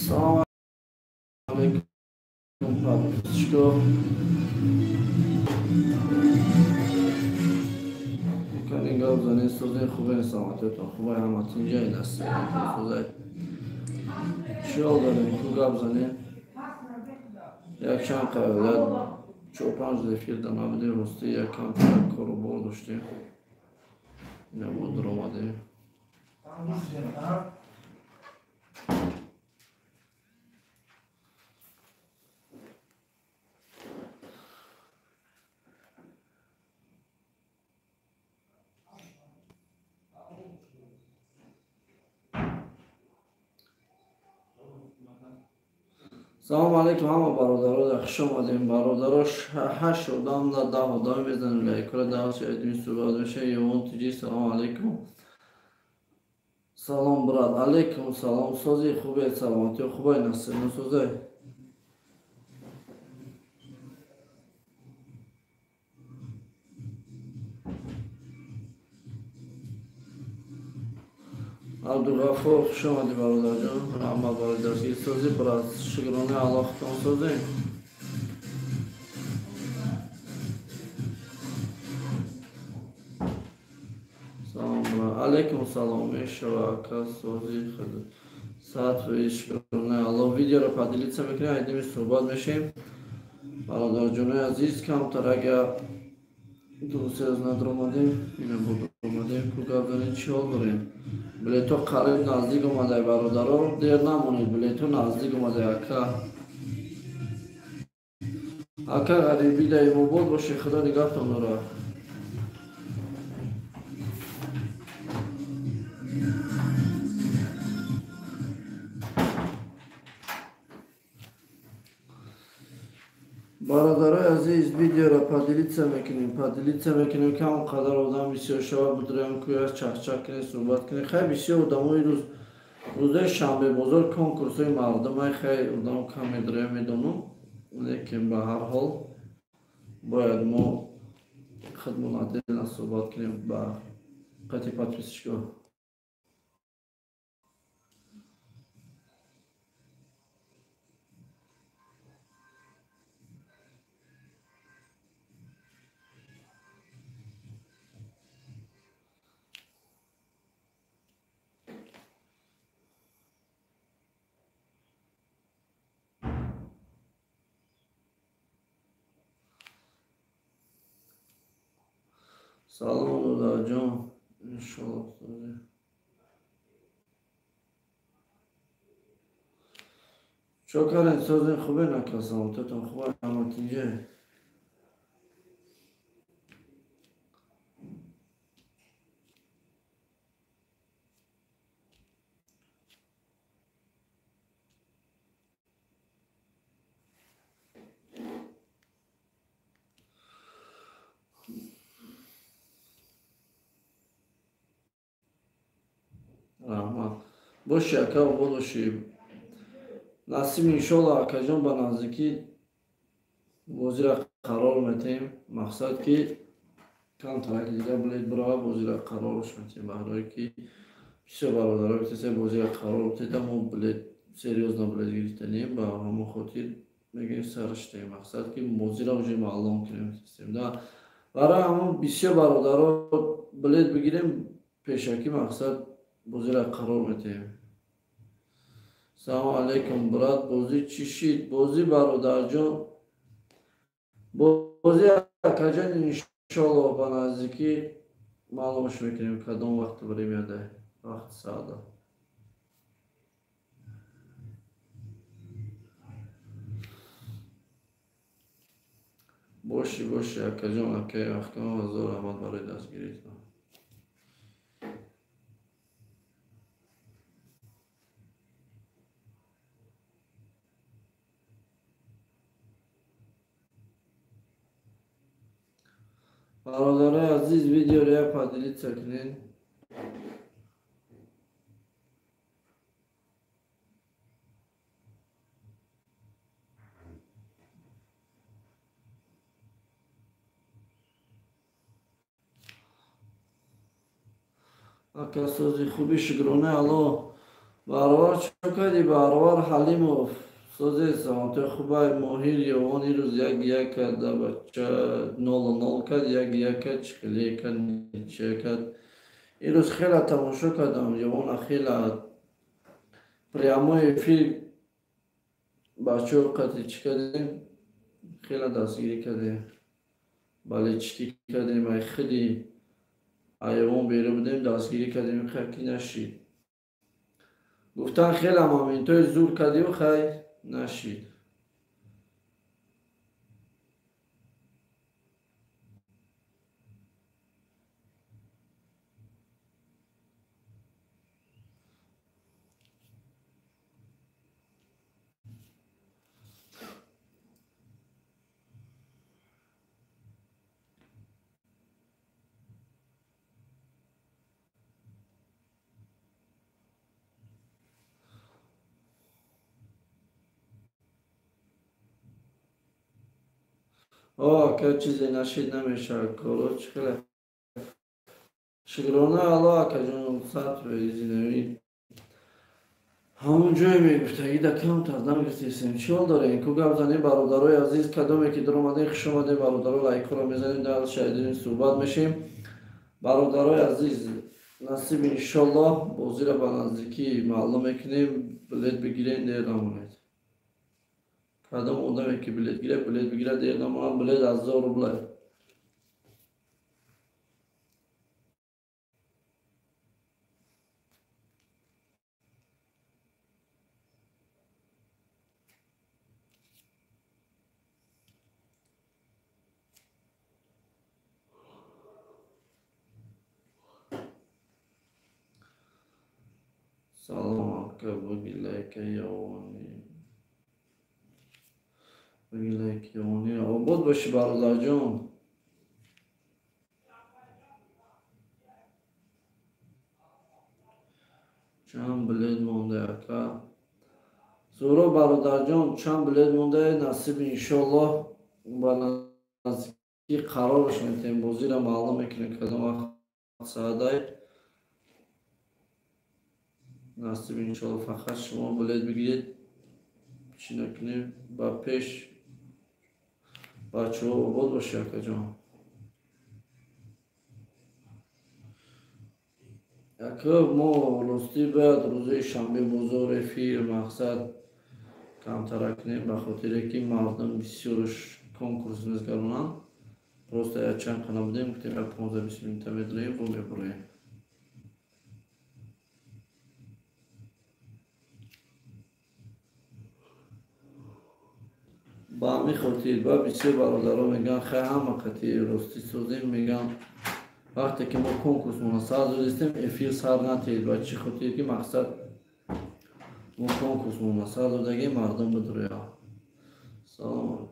Салом алейкум, подписчико. Канин гап занед, созен хубе, саломатиятон хубе, ҳама тинҷай даст. Созай. Чӣ ҳол дорем? Ку гап занед? Як чанд қабила 4-5 эфир да набудем, рости як кам кору бор доштем. Ина бо дуромадем. Салом алейкум ҳама бародаро, хуш омадем. Бародаро, 8 одам да 10 одам мезанем лайкора, даҳ шаидми суҳбат меша. Ёвон тиҷи, салом алейкум. Салом, брат. Алейкум салом. Сози хубе, саломатӣ хубай, насиб созай. Абдуғаффор, хуш омадӣ бародарҷон. Раҳмат барои дастгирӣ. Сози, брат, шукронаи Аллоҳ, худтон созем. Салом, брат. Алейкум салом. Мешава, ака, сози худ. 100% шукронаи Аллоҳ. Видеоро поделиться мекунем, айдими суҳбат мешем. Бародарҷонои азиз, камтар ага 2-3 рӯз надромадем, ина бо дуромадем, ку гап занем, чӣ ҳол дорем? Билето қариб наздик омадай, бародаро, дер намонед, билето наздик омадай, ака. Ака ғарибӣ да имобод бошед, худо нигаҳтон дорад. Бародарои азиз, видеоро поделиться мекунем, поделиться мекунем, ки ҳамон қадар одам бисёр шава, будраем, кӯяс чахчах кунем, суҳбат кунем. Хай, бисёр одамои рӯз рӯзои шанбе бозор конкурсҳои мардумай, хай одам кам медроям, медонам, лекин ба ҳар ҳол бояд мо худмон отдельно суҳбат кунем ба қати подписчико. Салом, додарҷон, иншоллоҳ. Чо кардем, созем хубе, нака, саломатиятон хубе, ҳама тинҷе. Раҳмат. Боши, ака, обод бошӣ. Насиб, иншоллоҳ, акаҷон, ба наздикӣ бозиро қарор метаҳем. Мақсад ки камтараки дига билет бирава, бозиро қарорш метаҳем. Баҳрое ки бисёр бародаро битесе бозиро қарор битеда, мо билет серьёзно билет гирифтанем, ба ҳамон хотир мегӯем сарш таем. Мақсад ки бозиро уже маълум кунем да. Барои ҳамон бисёр бародаро билет бигирем пешакӣ, мақсад бозиро қарор метаҳем. Салом алейкум, брат, бозӣ чӣ шид? Бозӣ, бародарҷон, бозӣ, акаҷон, иншоллоҳ ба наздикӣ маълумш мекунем, кадом вақту времяда, вақти саада. Боши, боши, акаҷон, акаи маҳкам, ҳазор раҳмат барои дастгиритон. Бародарои азиз, видеоро як поделиться кунед. Ака, сози хуби, шукронаи Аллоҳ. Баровар чо кардӣ? Баровар Ҳалимов созе саломатии хубай. Моҳир Ёвон ирӯз 1-1 карда, бача 0-0 кард, 1-1 кард, чӣ хеле кард, ничия кард. Ирӯз хеле тамошо кардам Ёвона, хеле прямой эфир бачаҳо қати чӣ кардем, хеле дастгирӣ кардем, бале читӣ кардем, ай хеле айвон беру будем, дастгирӣ кардем, хаки нашид. Гуфтан хеле моментҳои зур кардию хай нашид. Ака, чизе нашид намешавад, коро чӣ хеле. Шукрона Аллоҳ, акаҷон, сад фоизинави. Ҳамон ҷое мегуфтагӣ да камтар намегуфтесем. Чӣ ҳол дорем? Ку гап занем, бародарои азиз, кадоме ки дуромадем, хуш омадем, бародаро, лайкҳоро мезанем, дар шаҳидин суҳбат мешем. Бародарои азиз, насиб иншоллоҳ бозиро ба наздикӣ маълум мекунем, билет бигирем, дер намонед. Кадом одаме ки билет гирад, билет бигирад, дер намонад, билет 1000 рубла. Салом ака, буги лайка Ёвони. Буги лайк Ёвони. Обод бошӣ, бародарҷон. Чанд билет монда, ака? Зуро бародарҷон, чанд билет монда? Насиб иншоллоҳ ба наздикӣ қарораш метаҳем, бозиро маълум мекунем кадом вақт саадай. Насиб иншоллоҳ, фақат шумо билет бигиред, чӣ накунем, ба пеш бачаҳо. Обод бошӣ, акаҷон. Ака, мо ростӣ бояд рӯзои шанбе бозор эфир мақсад камтара кунем, ба хотире ки мардум бисёрш конкурс мезгаронанд. Просто як чанд қана будем, гуфтем як 15-20 минута медроем, бо мебуроем. Ба ҳамин хотир ба бисёр бародаро мегӯянд, хай ҳама қати ростӣ созем, мегӯянд вақте ки мо конкурсмона сар додистем, эфир сар натиҳед. Ба чӣ хотир ки мақсад мо конкурсмона сар додагем, мардум бидурӯяд. Салом алайкум.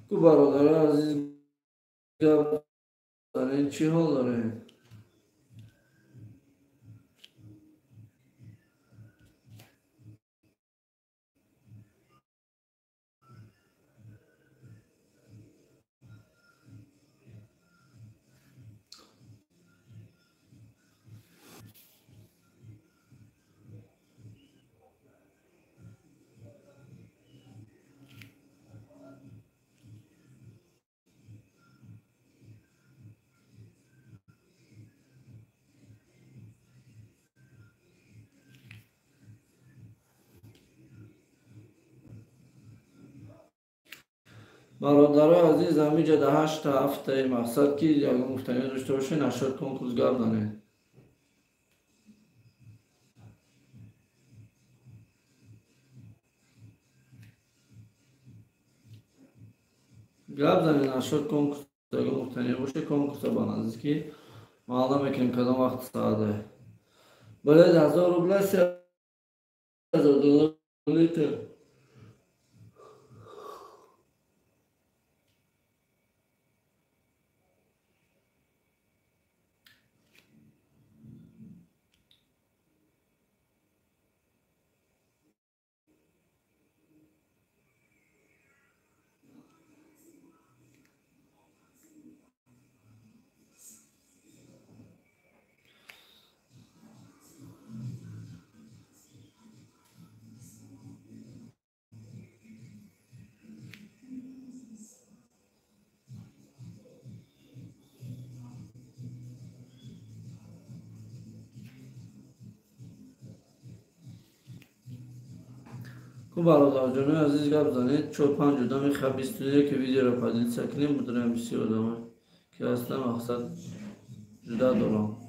Ку бародарои азиз, гап занед, чӣ ҳол доред? Бародарои азиз, ҳамиҷа да 8 ҳафтаи мақсад ки ягон гуфтанӣ дошта бошед, нашод конкурс гап занед. Гап занед нашод конкурс, ягон гуфтанӣ бошед, конкурса ба наздикӣ маълум мекунем кадом вақт саате. Билет 1000 рубля, 3000 доллар литр. Бародарҷонои азиз, гап занед. 4-5 одами хаб 21 видеоро поделиться кунем, будраем 30 одаме ки ҳастан, мақсад ҷуда дорам.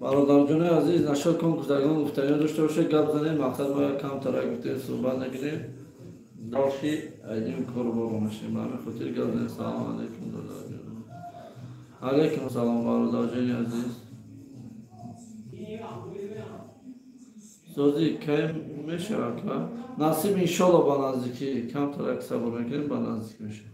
Бародарҷонои азиз, нашод конкурс ягон гуфтаниҳо дошта бошед, гап занед. Мақсад мо як камтарак гуфтем, суҳбат накунем, дальше айдим корбор мешем. Ба ҳамин хотир гап занед. Салом алейкум, бародарҷон. Алейкум салом, бародарҷони азиз. Созӣ кай мешавад? Насиб иншолло ба наздикӣ, камтарак сабр мекунем, ба наздикӣ мешавад.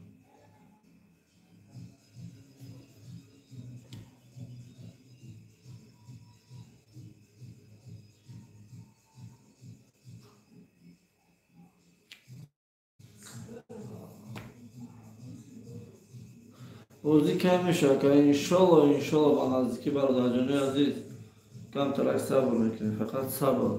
Бозӣ кай мешавад? Иншолло, иншолло ба наздикӣ, бародарҷонои азиз. Камтарак сабр мекунем, фақат сабр.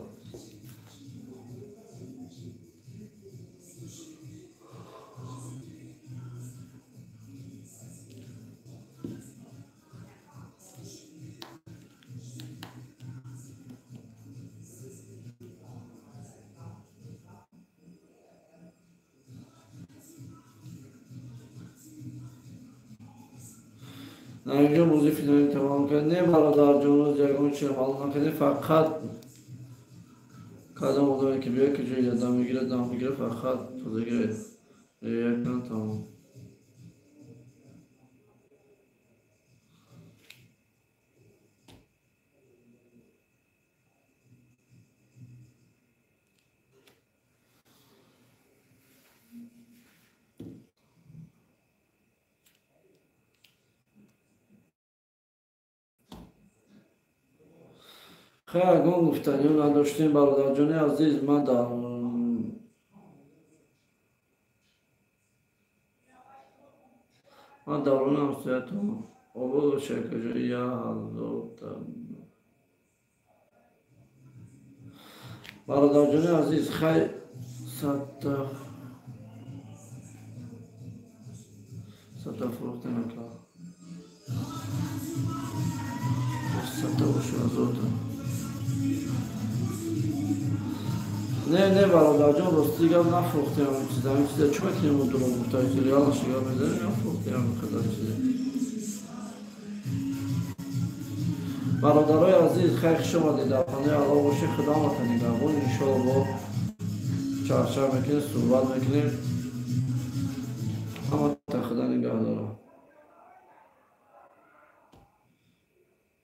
Инҷо бозӣ финали тамом кард. Не, бародарҷоно, ягон чиз маълум накардем, фақат кадом одаме ки биёяд, ки ҷои дам мегирад, дам мегирад, фақат тозагирад. Якан тамом. Хай, ягон гуфтаниҳо надоштем, бародарҷони азиз. Ман даврони ҳамсоятон обод бошад, куҷо я ҳазорта. Бародарҷони азиз, хай садта фурӯхта накард. Садта боша ҳазорта. Не, не, бародарҷон, рости гап нафурӯхтем ҳамин чиза. Ҳамин чиза чӣ мекунем, мо дурӯғ гуфта, реалаш гап мезанем, нафурӯхтем ҳамин қадар чиза. Бародарои азиз, хай хуш омадед, дар паноҳи Аллоҳ бошед, Худо ҳаматон нигаҳбон. Иншоалло бо чарчар мекунем, суҳбат мекунем.